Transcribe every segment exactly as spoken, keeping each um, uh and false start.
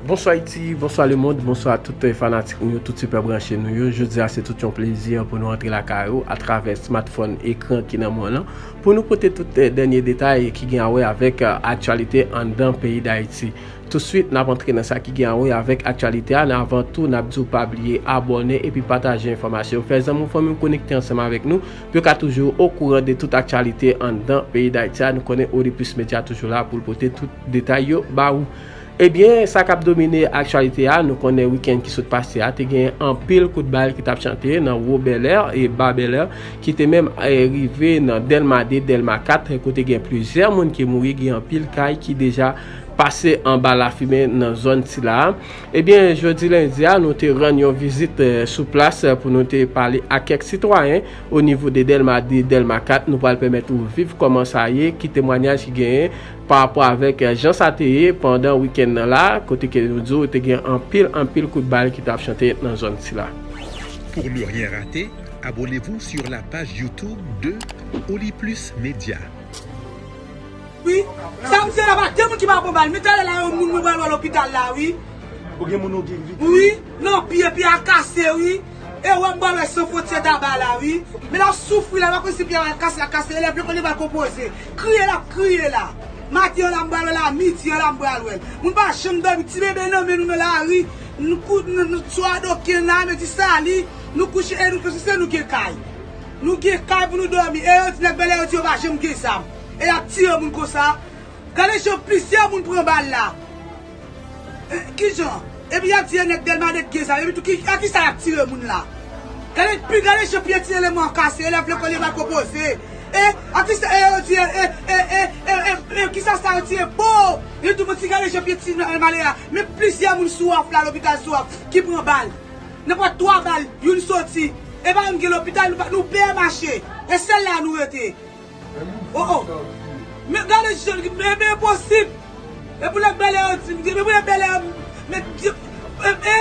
Bonswa Ayiti, bonswa lemonn, bonswa tout, eh, fanatik nou yo, tout sipè branche nou yo. Jodi a se tout yon plezi pou nou antre lakay ou atravè smartphone ekran ki nan men w lan, pou nou pote tout, eh, dènye detay ki gen a wè avèk, eh, aktyalite anndan peyi Dayiti. Touswit, n ap antre nan sa ki gen a wè avèk aktyalite a, men avan tou, n ap di w pa bliye abòne epi pataje enfòmasyon. Fè zanmi w, fanmi w konekte ansanm avèk nou, pou yo ka toujou okouran de tout aktyalite anndan peyi Dayiti a. Nou konnen Oliplis Medya toujou la pou l pote tout detay yo ba ou. Ebyen, sa k ap domine aktyalite a, nou konnen wikenn ki sot pase a, te gen anpil kout bal ki t ap chante nan Wo Bèlè e Ba Bèlè, ki te menm, eh, rive nan Dèlma de, Dèlma kat, kote gen plizyè moun ki mouri, gen anpil kay ki deja pase anba lafimen nan zòn sila a. Ebyen, jodi lendi a, nou te rann yon vizit, eh, sou plas, eh, pou nou te pale ak kèk sitwayen o nivo de Dèlma de, Dèlma kat. Nou pral pèmèt ou viv kòman sa ye, ki temwanyaj ki genyen pa rapò avèk, eh, jan sa te ye pandan wikenn nan la, kote ke nou di w te gen anpil, anpil kout bal ki t ap chante nan zòn sila. Pour ne rien rater, abonnez-vous sur la page YouTube de Oli Plus Média. Wi, sa m di la, pa gen moun ki pa pran bal. Men talè la, yon moun mwen pral wè lopital la, wi. Ou gen moun ou gen viktim? Wi, nan pye, pye a kase, wi. E wè m pral wè San Fwontyè Taba la, wi. Men l ap soufri la, pa konn si pye a kase, l ap kase, elèv lekòl li pral konpoze. Kriye l ap kriye la. Maten an la, m pral wè l, a midi an la, m pral wè l. Moun pa janm dòmi, ti bebe nan men nou nan lari. Nou kou-, nou, nou sou adoken la, men di sali. Nou kouche, e nou, se nou gen kay. Nou gen kay pou nou dòmi. E yo di nèg Bèlè yo di yo pa janm gen zam. E y ap tire moun konsa. Gade jan plizyè moun pran bal la. E, kijan? Epi y ap di e nèg Dèlma de ki gen zam. Epi tou ki, a kisa y ap tire moun la? Gade, pi gade jan pye ti eleman kase, elèv lekòl yo pa konpoze. E, a kisa, e, yo di, e, e, kisa sa yo tire? Bo! Yo tou mwen ti gade jan pye ti eleman ale a. Men plizyè moun sou waf la, lopital sou waf, ki pran bal. Nenpòt twa bal, youn soti. E pa menm gen lopital, nou pa, nou pè mache. E sèl la nou rete. Oh, oh. Men gade jan, men, men enposib. E pou nèg Bèlè yo di, men pou nèg Bèlè yo, men, e, e.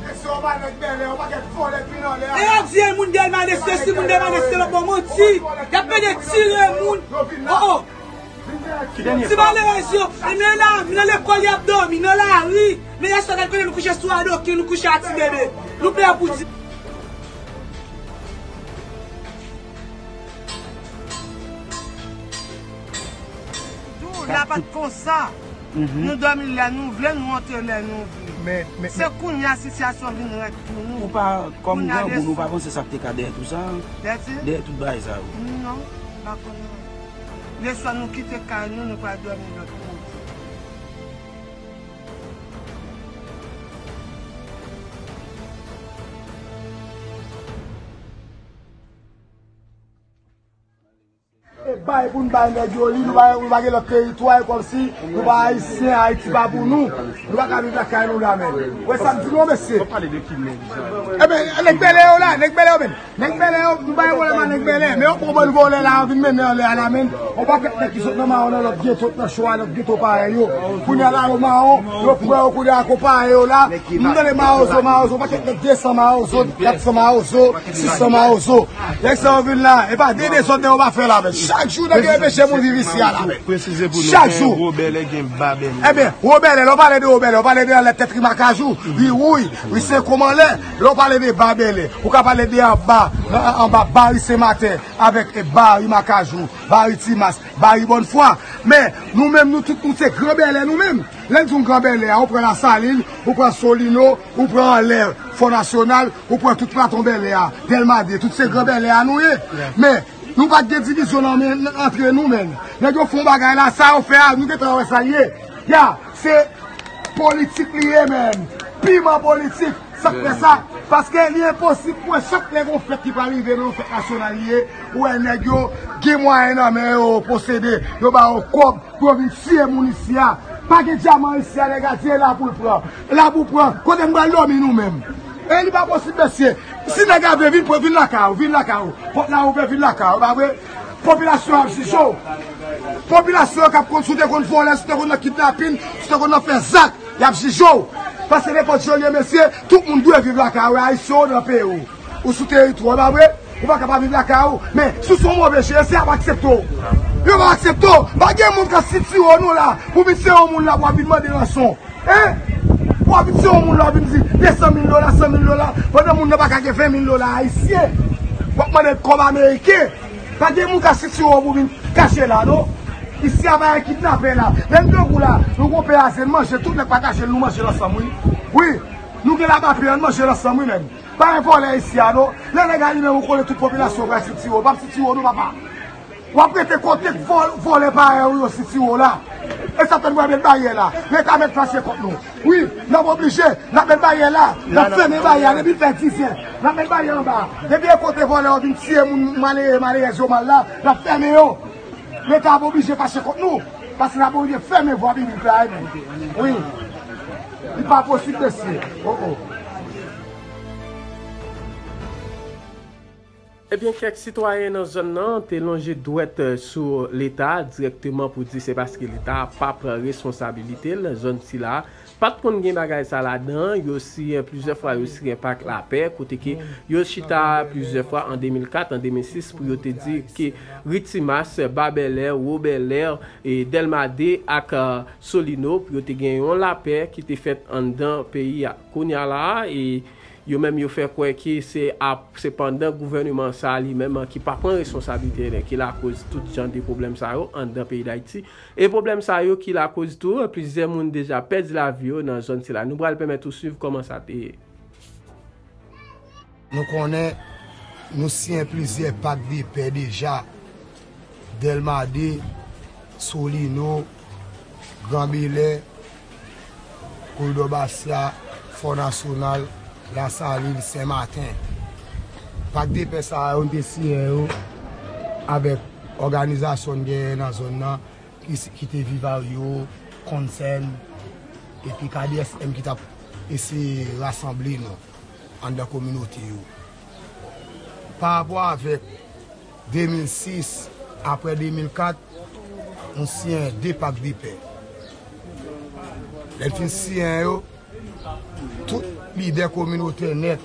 E se yo pa nèg Bèlè, yo pakèt vòlè ki nan lè a. E yo di, e moun Dèlma de sesi, moun Dèlma de se lòt bò manti. Y ap pede tire moun. Oh, oh. Ti malerèz yo, e men la, nan lekòl y ap dòmi, nan lari. Men yèswa, gad kote nou kouche sou adoken, nou kouche a ti bebe. Nou pè pou di. Tou, la pa t konsa. Nou dòmi lè nou vle, nou antre lè nou vle. Men, men, se kounye a sitiyasyon vin rèd pou nou. Ou pa, kòm granmoun, ou pa panse sa k te ka dèyè tou sa? Dèyè tout bagay sa yo? Non, m pa konnen. Leswa nou kite kay nou, nou pral dòmi lòt kote. E bay pou n bay nèg yo li, nou pa, nou pa gen lòt teritwa, e kòmsi nou pa ayisyen, Ayiti pa pou nou. Nou pa ka viv lakay nou la menm. Wè sa m di nou, mesye. Ebyen, nèg Bèlè yo la, nèg Bèlè yo menm. Nèg Bèlè yo, nou pa gen pwoblèm ak nèg Bèlè, men yo pran bann vòlè la, yo vin mennen anlè a la menm. On pakèt nèg ki sot nan mawon nan lòt geto, nan cho a, lòt geto parèy yo. Kounye a la yo mawon, yo pran yo kounye a konpaye yo la. M tande mawozo, mawozo, pakèt nèg de san mawozo, kat san mawozo, sis san mawozo. Nèg sa yo vin la, e pa de dezòd nèg yo pa fè la menm. Chak jou nèg yo enpeche moun viv isi a la menm. Chak jou. Ebyen, Wo Bèlè, lè w pale de Wo Bèlè, w pale de anlè tèt ri Makajou, ri Wouy, ri Senkonm anlè. Lè w pale de Ba Bèlè, ou ka pale de anba, anba Ba ri Senmaten, avèk, e, Ba ri Makajou, Ba ri Timas, Ba ri Bònfwa. Men, nou menm, nou tout, nou se Gran Bèlè, nou menm. Lè n di w Gran Bèlè a, ou pran Lasalin, ou pran Solino, ou pran anlè Fò Nasyonal, ou pran tout plato Bèlè a, Dèlma de, tout se Gran Bèlè a nou ye. Men, nou pa t gen divizyon nan men, antre nou menm. Nèg yo fè yon bagay la, sa yo fè a, nou gentan wè sa l ye. Ya, se politik li ye menm. Piman politik. Sa k fè sa? Paske li enposib pou wè chak lè gen yon fèt ki pral rive, nan yon fèt nasyonal li ye, ou wè nèg yo gen mwayen nan men yo, posede, yo ba yo kòb pou yo vin tiye moun isi a. Pa gen dyaman isi a, nèg a di e la pou l pran. La pou pran. Kote n pral dòmi nou menm? E li pa posib, mesye. Si nèg a vle vin, vin lakay ou, vin lakay ou. Pòt la ouvè, vin lakay ou, pa vre? Popilasyon ap jije w. Popilasyon k ap konn, si w te konn vòlè, si w te konn nan kidnapin, si w te konn nan fè zak, y ap jije w. Paske nenpòt jan l ye, mesye, tout moun dwe viv lakay ou, ayisyen ou nan peyi w. Ou sou teritwa w, pa vre? Ou pa ka pa viv lakay ou. Men, si w se yon move jen, se y ap aksepte w. Yo p ap aksepte w. Pa gen moun k ap sitire w non la, pou vin se yon moun la, pou w ap vin mande ranson. Hein? W ap di yon moun la, w ap vin di de san mil dola, san mil dola, pandan moun nan pa ka gen ven mil dola ayisyen. W ap mande l kòb ameriken. Pa gen moun ka sitire w pou vin kache la, non. Isi a pa gen kidnapè la. Lè n grangou la, nou gon pè a zen manje, tout nèg pataje l, nou manje l ansanm, wi. Wi, nou gen laba pè, ann manje l ansanm, wi, menm. Pa gen vòlè isi a, non. Lè nèg a li menm, ou konnen tout popilasyon pral sitire w, p ap sitire w, non, papa. W ap rete kote vò-, vòlè parèy ou yo sitire w la. E sa fè n pral met baryè la. Leta mèt fache kont nou. Wi, n ap oblije. N ap met baryè la. N ap fèmen baryè a depi l fè dizè. N ap met baryè anba. Depi e kote vòlè yo vin tiye moun malere, malerèz yo mal la, n ap fèmen yo. Leta ap oblije fache kont nou. Paske n ap oblije fèmen vwa piblik la, wi, menm. Wi. Li pa posib, mesye. Oh, oh. Ebyen, kèk sitwayen nan zòn nan te lonje dwèt, eh, sou Leta dirèkteman pou di se paske Leta pa pran responsabilite l nan zòn sila. Pa t konn gen bagay sa ladan, yo siyen plizyè fwa, yo siyen pak lapè, kote ke yo chita plizyè fwa an de mil kat, an de mil sis, pou yo te di ke Ritimas, Ba Bèlè, Wo Bèlè, e Dèlma de ak, eh, Solino, pou yo te gen yon lapè ki te fèt anndan peyi a. Kounye a la a, e yo menm yo fè kwè ke se ap, se pandan gouvèneman sa a li menm ki pa pran responsablite li ki lakoz tout jan de pwoblèm sa yo anndan peyi Dayiti. E pwoblèm sa yo ki lakoz tou, plizyè moun deja pèdi lavi yo nan zòn sila. Nou pral pèmèt ou swiv kòman sa te ye. Nou konnen nou siyen plizyè pak de pè deja. Dèlma de, Solino, Gran Belè, Koridò Basya, Fò Nasyonal, Lasalin, Senmaten. Pak de pè sa yo, n te siyen yo avèk òganizasyon n genyen nan zòn nan, ki, ki te Vivario, Concern, epi K D S M ki t ap eseye rasanble nou anndan kominote yo. Pa rapò avèk de mil sis, apre de mil kat, nou siyen de pak de pè. Lè n fin siyen yo, tout lidè kominotè nèt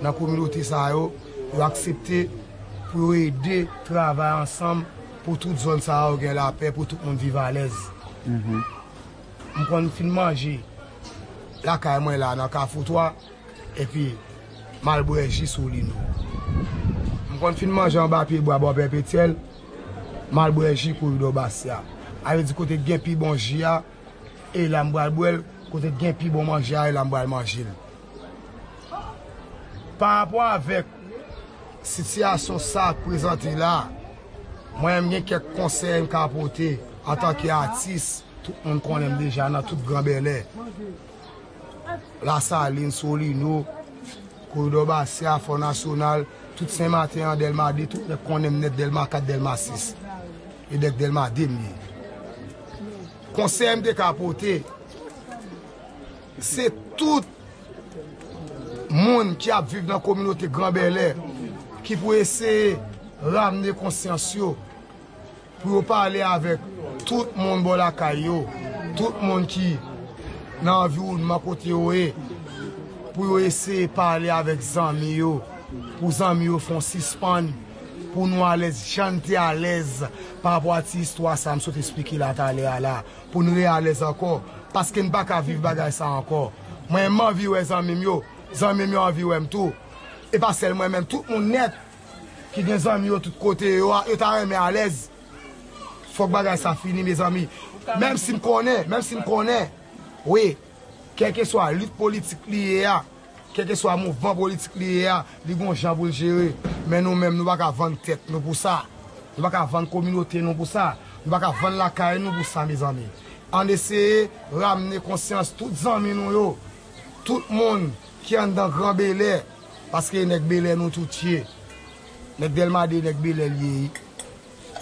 nan kominote sa yo, yo aksepte pou yo ede travay ansanm pou tout zòn sa yo gen lapè, pou tout moun viv alèz. M konn fin manje lakay mwen la nan Kafou twa, epi m al bwè ji Solino. M konn fin manje anba pye bwa bò Pèpetyèl, m al bwè ji Koridò Basya. A vle di kote k gen pi bon ji a, e la m pral bwè l, kote k gen pi bon manje a, e la m pral manje l. Pa rapò avèk sitiyasyon sa k prezante la, mwen menm gen kèk konsèy m ka pote antanke atis, tout moun konnen m deja nan tout Gran Bèlè. Lasalin, Solino, Koridò Basya, Fò Nasyonal, tout Senmaten an, Dèlma de, tout nèg konnen m nèt Dèlma kat, Dèlma sis. E nèg Dèlma de m ye. Konsèy m te ka pote, se tout moun ki ap viv nan kominote Gran Bèlè ki pou eseye ramne konsyans yo, pou yo pale avèk tout moun bò lakay yo, tout moun ki nan anviwònman kote yo ye, pou yo eseye pale avèk zanmi yo, pou zanmi yo fè yon sispann, pou nou alèz jan n te alèz pa rapò a ti istwa sa a m sot esplike la talè a la, pou n reyalèz ankò, paske n pa ka viv bagay sa a ankò. Mwen, m anvi wè zanmi m yo, zanmi m yo anvi wè m tou. E pa sèl mwen menm, tout moun nèt ki gen zanmi yo tout kote yo a, yo ta renmen alèz. Fòk bagay sa fini, mezanmi. Menm si m konnen, menm si m konnen, wi, kèlkeswa lit politik li ye a, kèlkeswa mouvman politik li ye a, li gon jan pou l jere. Men nou menm, nou pa ka vann tèt nou pou sa. Nou pa ka vann kominote nou pou sa. Nou pa ka vann lakay nou pou sa, mezanmi. Ann eseye ramne konsyans tout zanmi nou yo, tout moun ki anndan Gran Bèlè, paske nèg Bèlè nou tout ye. Nèg Dèlma de, nèg Bèlè l ye.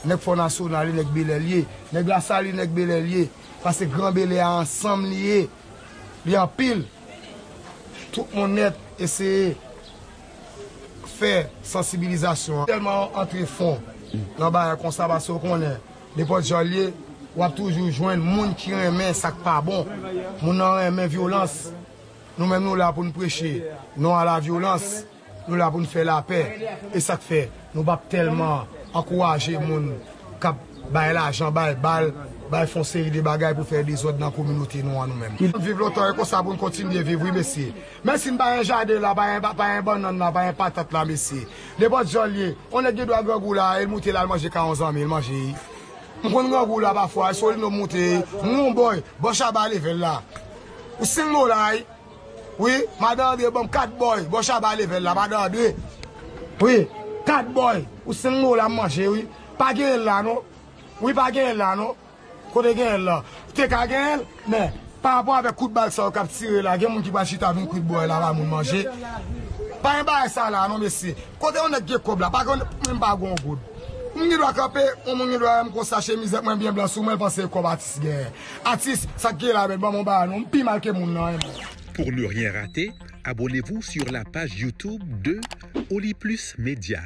Nèg Fò Nasyonal, nèg Bèlè l ye. Nèg Lasalin, nèg Bèlè l ye. Paske Gran Bèlè a ansanm li ye. Li anpil. Tout moun nèt eseye fè sansibilizasyon an. Tèlman antre fon nan bagay konsa, paske w konnen, nenpòt jan l ye, w ap toujou jwenn moun ki renmen sa k pa bon. Moun nan renmen vyolans. Nou menm, nou la pou n preche non a la vyolans. Nou la pou n fè lapè. E sa k fè nou p ap tèlman ankouraje moun k ap bay lajan, bay bal, Bay fè yon seri de bagay pou fè dezòd nan kominote nou an nou menm. Viv lontan e konsa pou n kontinye viv, wi, mesye. Men si n pa gen jaden la, pa gen, pa gen bannann la, pa gen patat la, mesye. Nenpòt jan l ye, yon nèg gen dwa grangou la, e l moute la, l manje ka yon zanmi, l manje. M konn grangou la pafwa, e Solino m moute, m gon bòy, bò chaba leve l la. Ou senk dola, wi. Wi, madan Andre ban m kat bòy, bò chaba leve l la, madan Andre. Wi, kat bòy, ou senk dola m manje, wi. Pa genyen l la, non. Wi, pa genyen l la, non. Kote genyen l la? Te ka genyen l, men pa rapò avèk kout bal sa yo k ap tire la, gen moun ki pral chita vin kwit bòy la ba moun manje. Pa gen bagay sa la non, mesye. Kote yon nèg gen kòb la, pa gen menm pa gon goud. M gen dwa kanpe, yon moun gen dwa wè m konsa chemiz ak mwen byen blan sou mwen, l panse kòb atis genyen. Atis, sa k gen la, men ban m yon bagay non, m pi mal ke moun nan, men. Pour ne rien rater, abonnez-vous sur la page YouTube de Oli Plus Média.